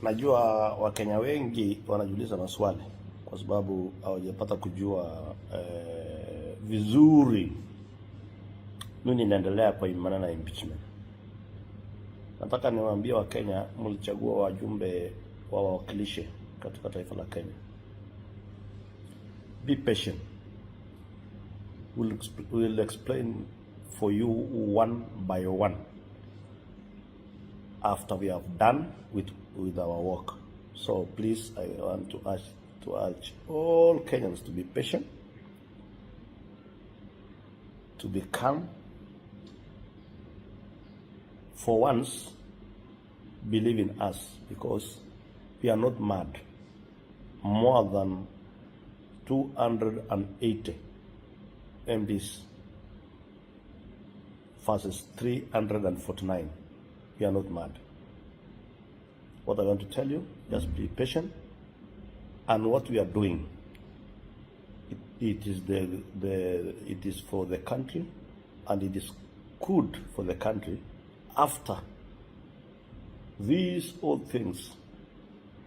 Najua Wakenya wengi wanajiuliza maswali kwa sababu hawajapata kujua vizuri nini inaendelea kwa maneno ya impeachment. Nataka niwaambie Wakenya, mlichagua wajumbe wawakilishe katika taifa la Kenya. Be patient. We'll explain for you one by one after we have done with our work. So please, I want to urge all Kenyans to be patient, to be calm. For once, believe in us because we are not mad. More than 280 MPs versus 349. We are not mad. What I want to tell you, just be patient. And what we are doing, it is for the country, and it is good for the country. After these all things,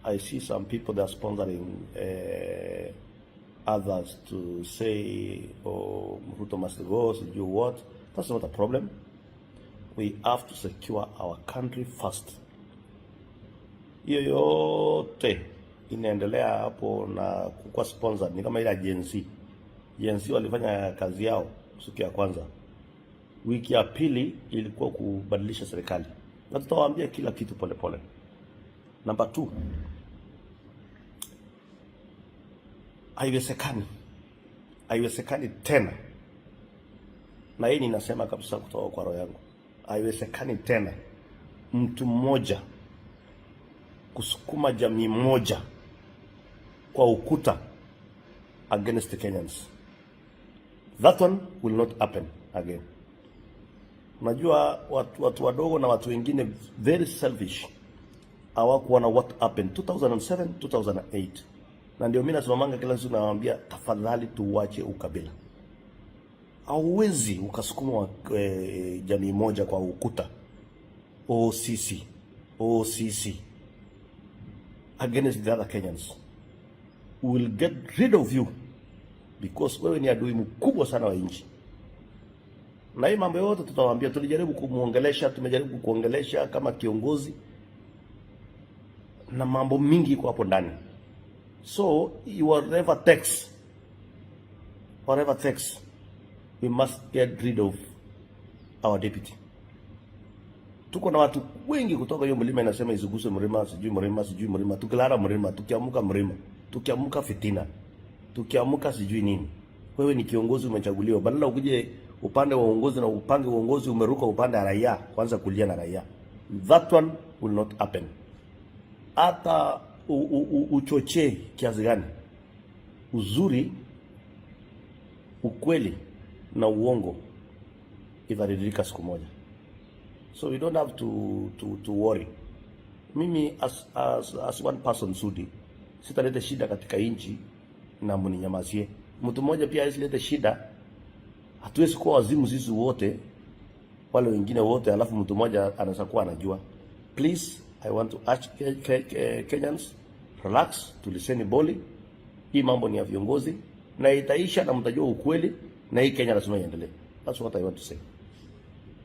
I see some people that are sponsoring others to say, "Oh, Ruto must go," so you what? That's not a problem. We have to secure our country first. Hiyo yote inaendelea hapo na kukuwa sponsored ni kama ile Gen Z. Gen Z walifanya kazi yao siku ya kwanza, wiki ya pili ilikuwa kubadilisha serikali, na tutawaambia kila kitu polepole. Number two, haiwezekani, haiwezekani tena, na hii ninasema kabisa kutoka kwa roho yangu, haiwezekani tena mtu mmoja kusukuma jamii moja kwa ukuta against the Kenyans. That one will not happen again. Unajua watu wadogo na watu wengine very selfish hawakuona what happened 2007 2008, na ndio mimi nasimamanga kila siku nawaambia, tafadhali tuwache ukabila. Hauwezi ukasukuma jamii moja kwa ukuta, OCC OCC against the other Kenyans. We will get rid of you because wewe ni adui mkubwa sana wa nchi. Na hii mambo yote tutawaambia, tulijaribu kumuongelesha, tumejaribu kuongelesha kama kiongozi na mambo mingi iko hapo ndani. So whatever takes, we must get rid of our deputy. Tuko na watu wengi kutoka hiyo mlima inasema isiguswe mlima, sijui mlima, sijui mlima, tukilala mlima, tukiamuka mlima, tukiamuka fitina, tukiamuka sijui nini. Wewe ni kiongozi umechaguliwa, badala ukuje upande wa uongozi na upange uongozi, umeruka upande wa raia, kwanza kulia na raia. That one will not happen. Hata uchochee kiasi gani, uzuri, ukweli na uongo itaridhika siku moja. So we don't have to worry. Mimi as one person Sudi sitaleta shida katika nchi na mninyamazie. Mtu mmoja pia asilete shida. Hatuwezi kuwa wazimu sisi wote, wale wengine wote, alafu mtu mmoja anaweza kuwa anajua. Please, I want to urge Kenyans, relax, tulizeni boli. Hii mambo ni ya viongozi na itaisha na mtajua ukweli, na hii Kenya lazima iendelee. That's what I want to say.